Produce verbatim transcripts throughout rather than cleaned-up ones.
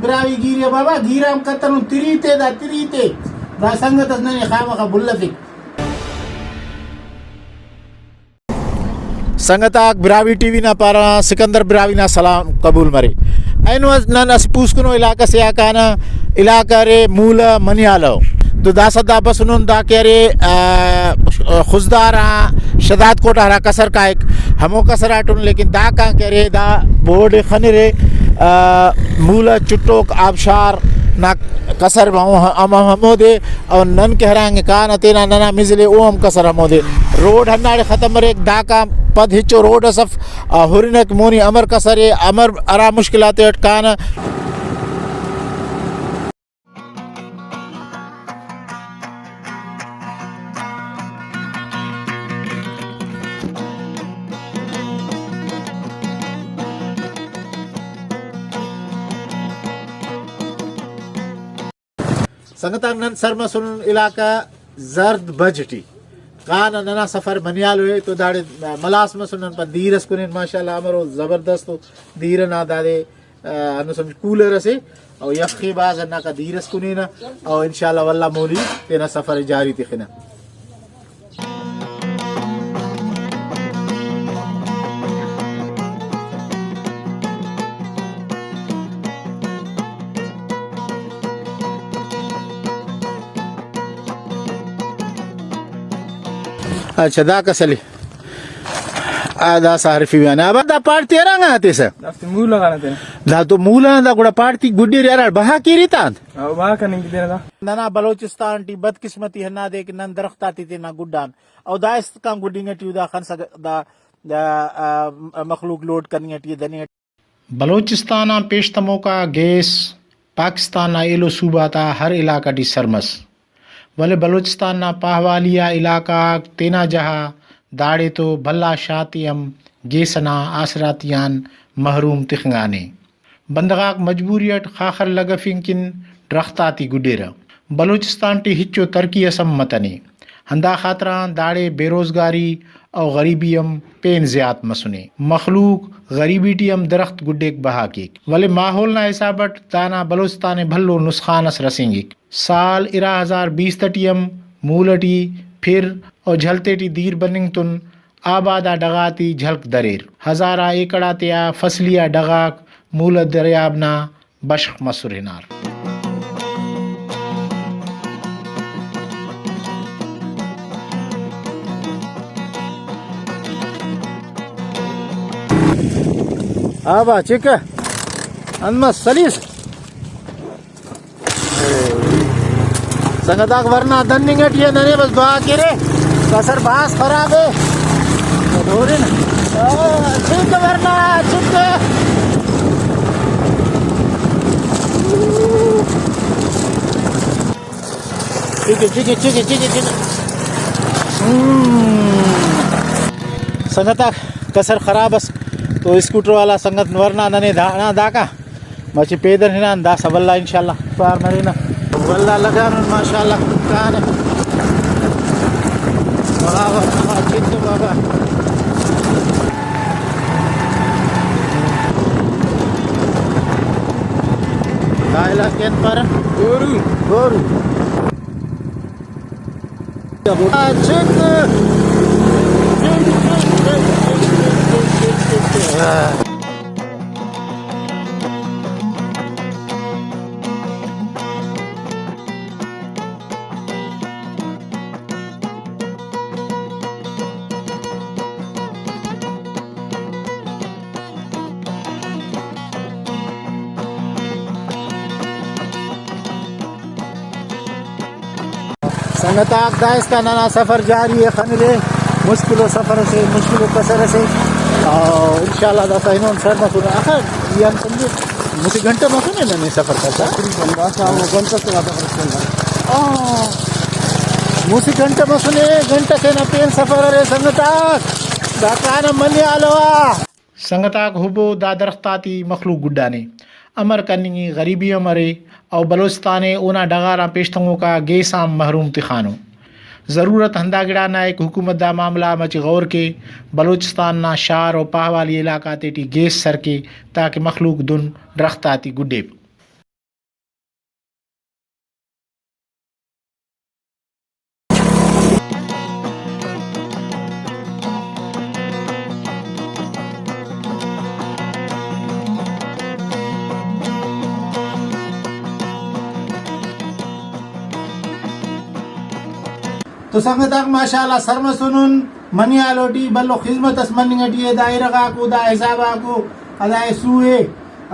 براہوئی گیریا بابا، گیرام کتنو تریتے، دا تریتے، دا سنگت اس ننے خامخا بھلفک۔ سنگت آک، براہوئی ٹی وی نا پارہ سکندر براہوئی نا سلام قبول مرے۔ اینو نن اسہ پوسکنو علاقہ سے آ کانہ، علاقہ ارے مولہ منیالو۔ تو داسہ دا بسنن دا کہ ارے، آ، خضدار آ شہداد کوٹ آ ہرا کسر کائک، ہمو کسر آٹن، لیکن دا کان کہ ارے دا بورڈ خنرے، آ، مولہ چٹوک آبشار نا کسر ہم، ہم، ہمودے۔ اور نن کہ ہرانگ کان تینا ننا مزلے او ہم کسر ہمودے۔ روڈ ہنداڑے ختم مریک، داکان پد ہچو روڈ اس اف، آ، ہرنک مونی امر کسرے، امر ہرا مشکلات اٹ کانہ۔ سنگتاک، نن سر مسن علاقہ زرد بج ٹی۔ کان ننا سفر منیالو ءِ تو داڑے ملاس مسن، نن پد دیر اس کنین۔ ماشاءاللہ امرو زبردست ءُ دیر ئنا دادے، آ، ہندن سمجھ کولر اسے او یخے بھاز ہنداکا دیر اس کنینہ او انشاءاللہ واللہ مونی تینا سفر جاری تخنہ۔ اچھا، دا کس علی۔ آ، دا صارفی بیان۔ ابا، دا پارٹی ہرانگا ہتیسہ؟ دافتے مول لگانا تینا۔ دا تو مول آن دا گڑا پارٹی گڈی ارے ہراڑ بہا کیری تان؟ او بہا کننگ تینا دا۔ ننا بلوچستان ٹی بدقسمتی ہندادے کہ نن درخت آتے تینا گڈان۔ او دا اسکان گڈنگ ٹی دا خنسا دا، دا، آ، مخلوق لوڈ کننگ ٹی دننگ۔ بلوچستان آن پیشتموکا گیس پاکستان نا ایلو صوبہ تا ہر علاقہ ٹی سر مس، ولے بلوچستان نا پاہوالی آ علاقہ غاک تینا جاہ آ داڑے تو بھلا شارتے ہم گیس ئنا آسراتی آن محروم تخنگانے۔ بندغ آک مجبوری ئٹ خاخر لگفنگ کن درخت آتے گڈیرہ۔ بلوچستان ٹی ہچو ترقی اس ہم متنے، ہندا خاطران داڑے بے روزگاری او غریبی ہم پین زیات مسنے۔ مخلوق غریبی ٹی ہم درخت گڈیک بہا کیک، ولے ماحول نا حساب اٹ دانا بلوچستان ءِ بھلو نسخان اس رسینگک۔ سال ارا ہزار بیست ٹی ہم مول ٹی پھر او جھل تیٹی دیر بننگ تون آباد آ ڈغار تے جھلک دریر۔ ہزار آ ایکڑ آتیا فصلی آ ڈغاک مولہ دریاب نا بشخ مسر ہنار۔ آبا چکہ انت مس سلیس۔ سنگتاک، ورنا دننگ ٹی ءِ، ننے بس دعا کیرے۔ کسر بھاز خراب ءِ۔ دورن۔ آ، چک ورنا، چک۔ چک، چک، چک، چک، چک۔ ہم۔ سنگتاک، کسر خراب اس تو اسکوٹر والا سنگت ورنا ننے دا، نا داکا۔ مچہ پیدل ہنان، داسہ ولدا انشاءاللہ پار مرینہ۔ ولدا لگانن ماشاءاللہ کانہ۔ واہ واہ واہ، چندو بابا۔ دا علاقہ کن پارہ؟ گورو۔ گورو۔ سنگتاک، دائسکان ننا سفر جاری ءِ، خنرے مشکل و سفر اسے، مشکل و کسر اسے۔ او انشاءاللہ داسہ ہنون سر مسنے۔ آخر ای ہم سمجھے مسہ گھنٹہ مسنے ننے سفر کرتا۔ تقریباً داسہ ہمو گھنٹہ سے زیادہ فرق نہیں۔ آ، مسہ گھنٹہ مسنے، گھنٹہ سے نا پین سفر ارے سنگتاک۔ دا کانہ منیالو آ۔ سنگتاک، ہبو دا درخت آتے مخلوق گڈانے، امر کننگے، غریبی ہم ارے، او بلوچستان ءِ اونا ڈغار آن پیشتموکا گیس آن محروم تخانو۔ ضرورت ہندا گڑا نا ءِ کہ حکومت دا معاملہ آ مچہ غور کے، بلوچستان نا شار و پاہوالی علاقہ آتیٹی گیس سر کے، تاکہ مخلوق دن درخت آتے گڈیپ۔ تو سنگت آک ماشاءاللہ سر مسنن، منی حالو ٹی بھلو خذمت اس مننگ ٹی ءِ، دا ارغ آکو، دا حساب آکو، ادا ایسو ءِ۔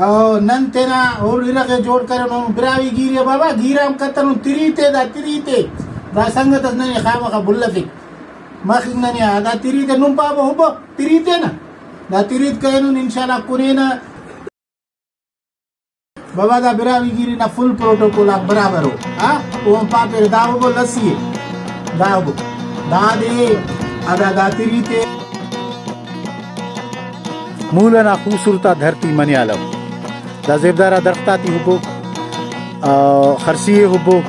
او نن تینا ہر ارغ ءِ جوڑ کرینن، براہوئی گیری ءِ بابا، گیرام کتنن، تریت ءِ، دا تریت ءِ، دا سنگت اس ننے خامخا بھلفک۔ مخنگ ننے آ، دا تریت ءِ، نم پابو ہبو تریت ءِ نا، دا تریت کرینن انشاءاللہ کنینہ۔ بابا دا براہوئی گیری نا فل پروٹوکول آک برابر ءُ۔ ہاں، او ہم پاپر دا ہبو لسی ءِ۔ دا ہبو۔ دا دے، ادا دا تریت ءِ۔ مول ئنا خوبصورت آ دھرتی منیالو۔ دا زیبدار آ درخت آتے ہبو، آ، خرسی ءِ ہبو۔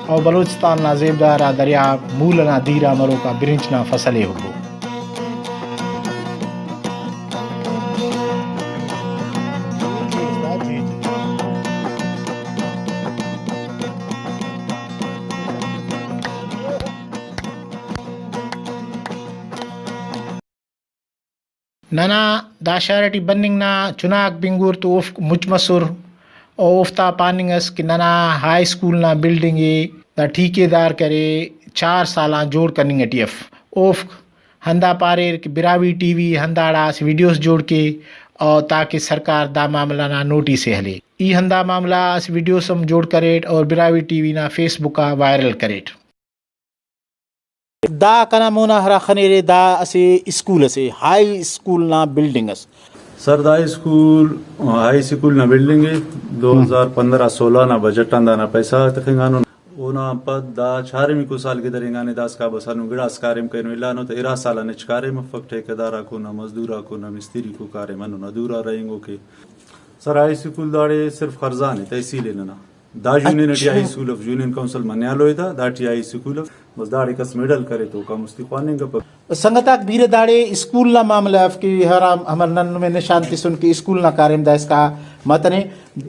او بلوچستان نا زیبدار آ دریاب مول ئنا دیر آ مروک آ برنچ نا فصل ءِ ہبو۔ ننا دا شار ٹی بننگ نا چناک بنگور تو اوفک مچ مسر، و اوفتا پاننگ ئس کہ ننا ہائی اسکول نا بلڈنگ ءِ دا ٹھیکیدار کرے چار سال آن جوڑ کننگ ٹی اف۔ اوفک ہندا پاریر کہ براہوئی ٹی وی ہنداڑا اسہ ویڈیوس جوڑ کے، او تاکہ سرکار دا معاملہ نا نوٹس ءِ ہلے۔ ای ہندا معاملہ اسہ ویڈیوس ہم جوڑ کریٹ اور براہوئی ٹی وی نا فیس بک آ وائرل کریٹ۔ دا کنا مونا ہرا خنیرے، دا اسہ اسکول اسے، ہائی اسکول نا بلڈنگ اس۔ سر، دا اسکول، ہائی اسکول نا بلڈنگ ءِ۔ دو ہزار پندرہ سولہ نا بجٹ آن دانا پیسہ غاک تخنگانن۔ اونا پد دا چارمیکو سال کہ درینگانے، داسکا بس ہندن گڑاس کاریم کرینو، الانو تہ ارا سال آن ہچ کاریم افک، ٹھیکیدار آکو نہ، مزدور آکو نہ، مستری کو کاریم ہندن ادھورا رہینگوکے۔ سر، ہائی اسکول داڑے صرف خرزان ءِ، تحصیل ءِ ننا۔ دا یونین ٹی اچھا۔ ہائی اسکول اف، یونین کونسل منیالو ءِ دا، داٹی ہائی اسکول اف، بس داڑے کس میڈل کرے تو اوکان مستی خواننگ کپک۔ سنگت آک، بیرہ داڑے اسکول نا معاملہ اف کہ ہرا ہمر نن نمے نشان تسن کہ اسکول نا کاریم دائسکا متنے۔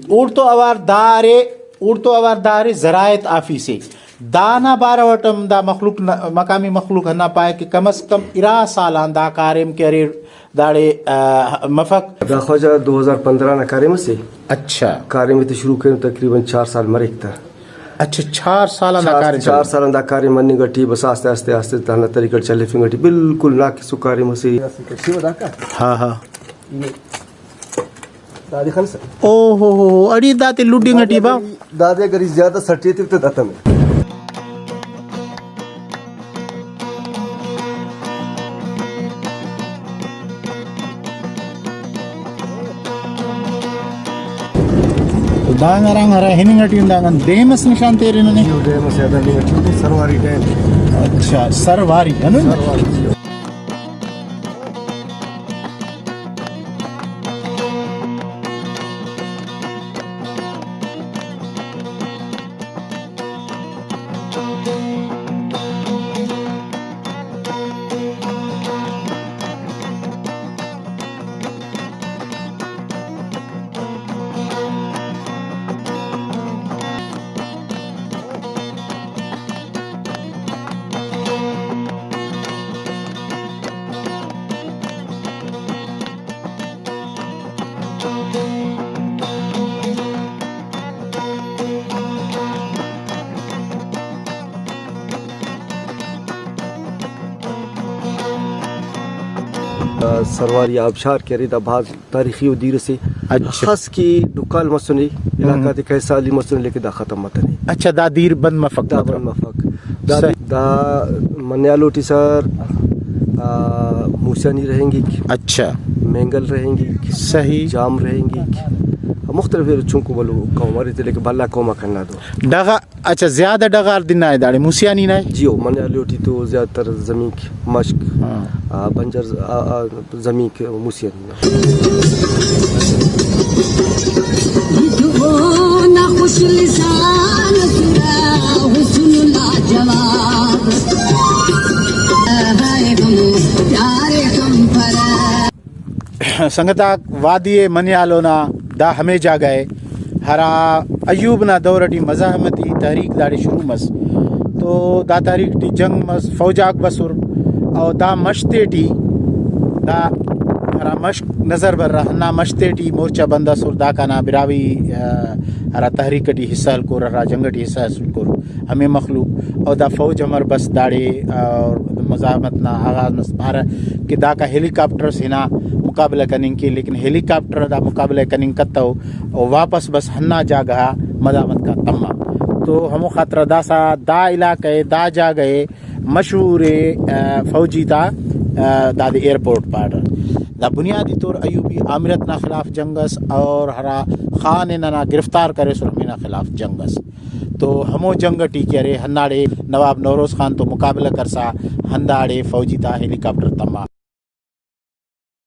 اوڑتو اوار دا ارے، اوڑتو اوار دا ارے زراعت آفیس ءِ۔ دانا بارو اٹ ہم دا مخلوق نا، مقامی مخلوق ہندا پائے کہ کم از کم ارا سال آن دا کاریم کہ ارے داڑے، آ، مفک۔ دا خواجہ دو ہزار پندرہ نا کاریم اسے۔ اچھا۔ کاریم تے شروع کرین تقریباً چار سال مریک تا۔ اچھا، چار سال آن دا چار، کاریم چار چلیک۔ سال آن دا کاریم مننگ ٹی بس آستے آستے آستے دانا طریقہ چلیفنگ ٹی بالکل ناقص و کاریم اسے۔ ہاں، ہاں۔ دادے خنسہ۔ او ہو ہو ہو، اڑے داتے لڈنگ ٹی با۔ دادے اگر ای زیادہ سٹی ایتک تہ دتم۔ دانگ ہرانگ ہرا ہننگ ٹی دانگ دیم اس نشان تیرے ننے؟ جی، او ڈیم اس یادا ہننگ ٹی سرواری ڈیم۔ اچھا، سرواری، ہے نا؟ سرواری۔ سرواری آبشار کہ ارے، دا بھاز تاریخی و دیر اسے۔ اچھا۔ خاص کہ ڈکال مسنے، علاقہ ہم۔ تے کئے سالی مسنے، لیکن دا ختم متنے۔ اچھا، دا دیر بند مفک دا مطلب۔ بند مفک۔ دا، صحیح۔ دا منیالو ٹی سر، آ، موسیانی رہینگک۔ اچھا۔ مینگل رہینگک۔ صحیح۔ جام رہینگک۔ مختلف چنکو بھلو قوم ارے تے، لیکن بھلا قوم آک ہندا دو۔ ڈغار، اچھا، زیادہ ڈغار دنا ہے داڑے موسیانی نا ہے؟ جی ہو، منیالو ٹی تو زیادہ تر زمینک مشک، ہاں۔ آ، بنجر ز-، آ، آ، زمینک موسیانی نا۔ سنگت آک، وادی منیالو نا دا ہمے جاگہ ءِ ہرا ایوب نا دور ٹی مزاحمتی تحریک داڑے شروع مس، تو دا تحریک ٹی جنگ مس، فوج آک بسر، اور دا مش تیٹی دا ہرا مشک نظر برا، ہندا مش تیٹی مورچہ بند ئسر، داکان آ براہوئی، آ، ہرا تحریک ٹی حصہ ہلکر، ہرا جنگ ٹی حصہ ہلکر، ہمے مخلوق۔ اور دا فوج امر بس داڑے، اور مزاحمت نا آغاز مس، پارہ کہ داکا ہیلی کاپٹرس ہنا مقابلہ کننگ کے، لیکن ہیلی کاپٹر دا مقابلہ کننگ کتو، اور واپس بس ہندا جاگہ آ مزاحمت کا تما۔ تو ہمو خاطرہ داسہ دا علاقہ ءِ، دا جاگہ ءِ مشہور ءِ، آ، فوجی تا، آ، دادے ایئرپورٹ پاریرہ۔ دا بنیادی طور ایوبی آمریت نا خلاف جنگ ئس، اور ہرا خان ءِ ننا گرفتار کریسر ہمینا خلاف جنگ ئس۔ تو ہمو جنگ ٹی کہ ارے، ہنداڑے نواب نوروز خان تو مقابلہ کرسا ہنداڑے فوجی تا ہیلی کاپٹر تما۔